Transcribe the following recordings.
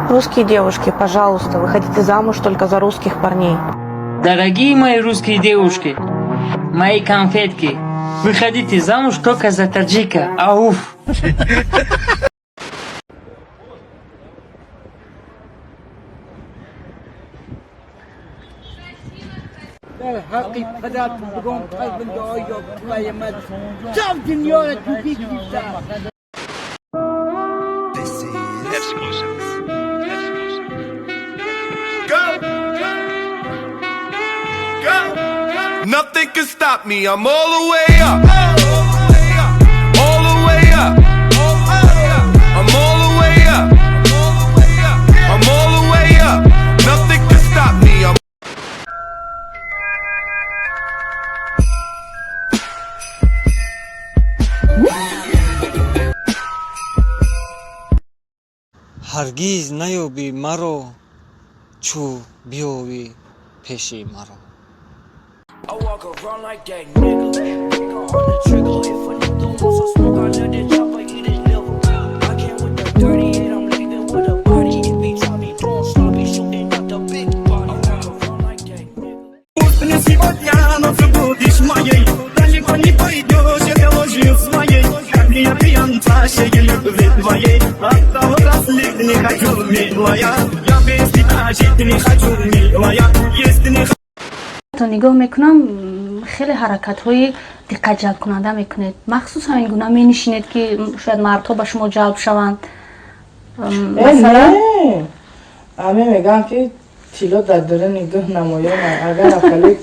Русские девушки, пожалуйста, выходите замуж только за русских парней. Дорогие мои русские девушки, мои конфетки, выходите замуж только за таджика. Ауф! Дар ҳаққи падартон бигом пайвандаҳои твоя мать ҷав дунёра тупи гирифта. Exclusive. Exclusive. Go! Go! Nothing can stop me. I'm all the way up. All the way up. I'm all the way up. I'm all the way up. Nothing can stop me. I'm Ҳаргиз наёбӣ маро, чӯ биёвӣ пеши маро. I walk around like that nigga. Finger on the trigger. If a nigga wants some smoke, I let it chopper eat his liver. I came with the 38, I'm leaving with a body. If he try me doing sloppy, shooting out the big body. I walk around like that nigga. Сегодня ночью будешь моей. Далеко не пойдешь, это ложью своей. Как я пьян чашей любви твоей. От того разлить не хочу, милая. Я без тебя жить не хочу, милая. Есть не То нигоҳ мекунам, хеле ҳаракатҳои диққатҷалбкунанда мекунед. Махсус ҳамин гуна менишинед, ки шояд мардҳо ба шумо ҷалб шаванд? Масалан? Не, ҳаме мегӯям, ки тилло дар даруни гӯҳ намоён, агар ақалик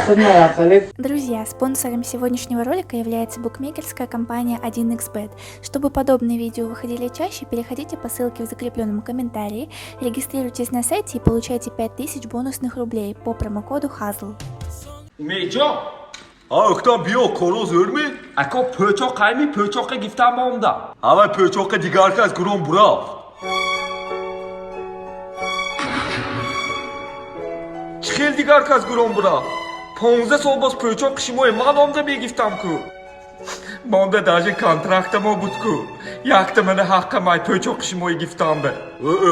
худ ақалик. Друзья, спонсором сегодняшнего ролика является букмекерская компания 1xBet. Чтобы подобные видео выходили чаще, переходите по ссылке в закрепленном комментарии, регистрируйтесь на сайте и получайте 5000 бонусных рублей по промокоду HAZL. Умедҷон! А, ӯхтам, биё, коро зӯрмӣ? Ако, пӯчоқ қайми, пӯчоқе гифтам монда. Ҳавай пӯчоқи дигар кас гурон бурафт. Чӣ хел дигар кас гурон бурафт? 15 сол боз пӯчоқи шумое ман омда мегифтам ку. Монда даже контрактамо буд ку. Якта мана ҳаққамай пӯчоқи шумое гифтам ба.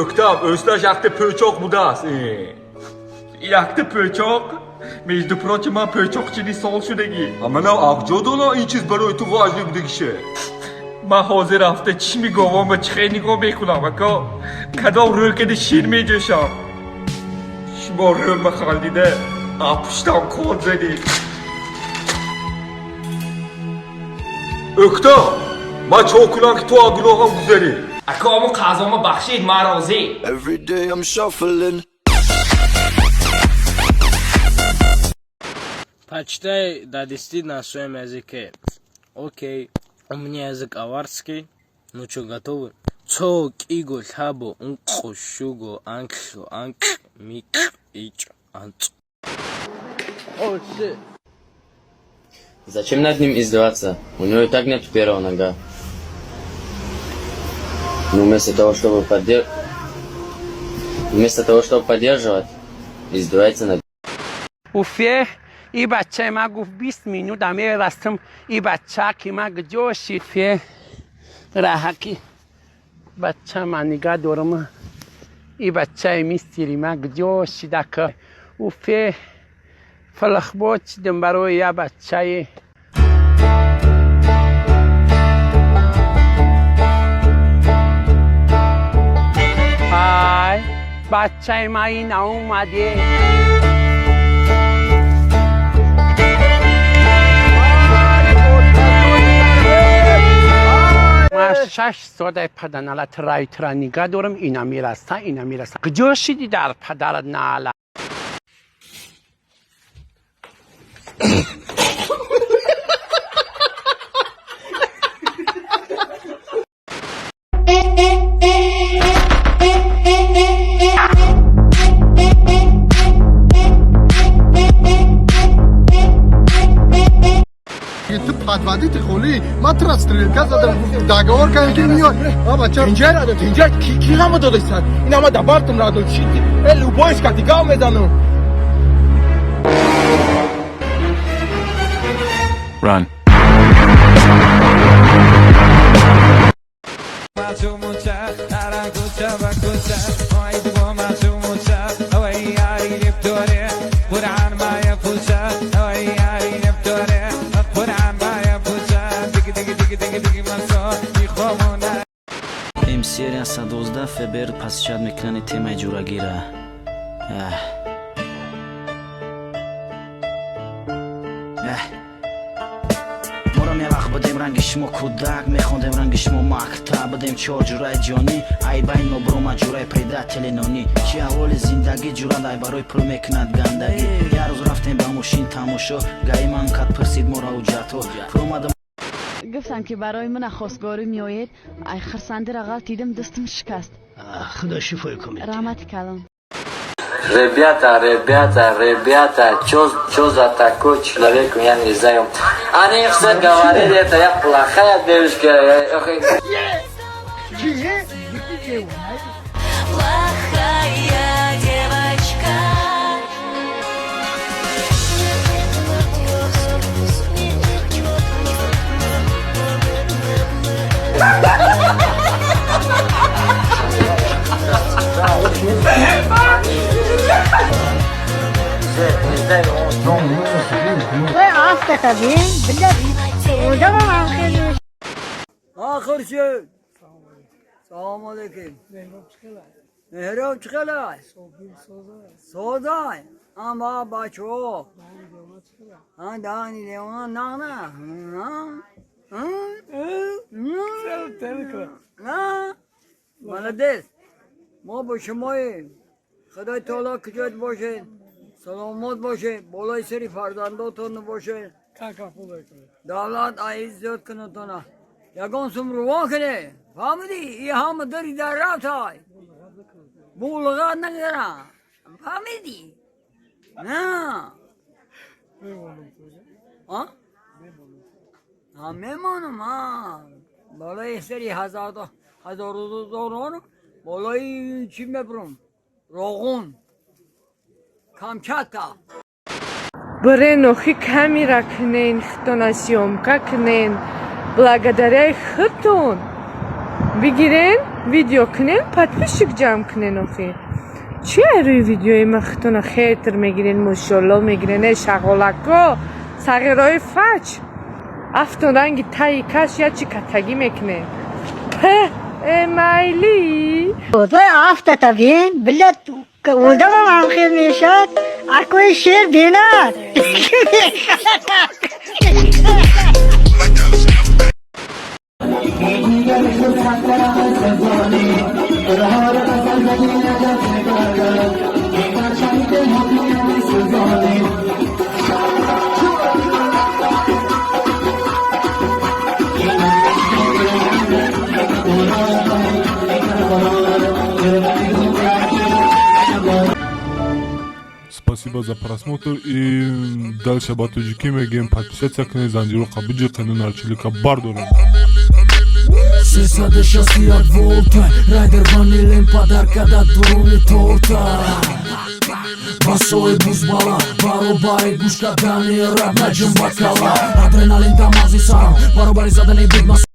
Ӯхтам, ӯсташ якта пӯчоқ будааст. Якта пӯчоқ? Между прочим, ман пӯчоқчини сол шудагӣ. А манам акҷо донам ин чиз барои ту важный будагише? Ман ҳозир рафта чишми говонба чӣ хел нигоҳ мекунам, ако? Кадом рӯ кади шир меҷӯшам? Шумо рӯма халдида, пуштам код задед. Ӯхтам, ман чо кунам, ки ту аз гуноҳам гузарӣ? Ако, аму қазома бахшид, ман розӣ. Every day I'm shuffling. Почитай до 10 на своем языке. Окей, у меня язык аварский. Ну что, готовы? Цо, киго, лхабо, ункхо, шуго, анкхо, анк, мик, ич, анц. Oh, shit. Зачем над ним издеваться? У него и так нет первого нога. Но вместо того, чтобы поддерживать, издевается над Уфе и бачаи ма гуфт 20 минут мерастам, и бача ки ма куҷо шид? Фе раҳаки бача ма нигаҳ дорам, и бачаи мистери ма куҷо шидака? Уфе фалахбод шидам барои я бачаи. Ай, бачаи ма ин наомаде. Ма 6 содаи паданалат рай тра нигаҳ дорам, ина мераста, ина мераста. Куҷо шиди дар падарат наала? Ту подводити холӣ, ман тура стрелка задам, договор кардем, ки миёй. А бача Тинҷай, радо, тинҷай, ки ҳама додастад? Ин ҳама дабартум, радо, чи э любойш кати гав мезанам. Run. Серия 112 ФБР посещать мекунани темаи ҷурагира. Аҳ. Аҳ. Морам як вақт будем ранги шумо кӯдак, мехондем ранги шумо мактаб, будем чор ҷураи ҷонӣ, ай байни мо биромад ҷураи предатели нонӣ. Чи аҳволи зиндагӣ, ҷуранд ай барои пул мекунад гандагӣ. Як рӯз рафтем ба мошин тамошо, гаи ман кад пурсид моро ҳуҷҷатҳо. Фуромадам. Гуфтам, ки барои мана хостгорӣ меоед, ай хирсандира ғалтидим, дастам шикаст. Худо шифои комил. Раҳмати калон. Ребята, ребята, ребята, чё за такой человек, я не знаю. Они все говорили, это я плохая девушка. Плохая девочка. آخر شد. سلام علیکم. مهراب چقدر؟ سوزای. اما بچه ها دانی لیوان نه نه نه مالدیس ما با شماییم. خدای تعالی کجایت باشه، سلامت باشه، بالای سری فرزنداتون باشه. دولت عیز زیاد کنه تونه. یگان سم روا کنه. فهمیدی؟ ای همه دری در رفت های. بو لغت نگیره. فهمیدی؟ نه. ها؟ ها میمانم ها. بالای سری هزار هزار دلار بالای چی میبرم؟ روغن. کامچاتا. Бирен охи камера кунен, хитона съёмка кунен. Благодаря и хитон бигирен, видео кунен, подписчик ҷамъ кунен. Охи чи рӯи видеои ма хитона хетр мегирен, мошолло мегирен? Э, шағолако, сағирои фач, афтон ранги таи каш я чи катагӣ мекунен. П э майли. Афтата бин, билет одамам ҳам хел мешад, акои шер бинад. Спасибо за просмотр и дальше ба тоҷикӣ мегӯем: подписаться кунед, занҷироқа биҷиқену нарчилика бардорем. 361 волта райдер ванилем подарка да дуруни торта. Басои бузбала баробари гӯш кардани раб наҷум бакала, адреналин дар мағзи сарам баробари задани бигма.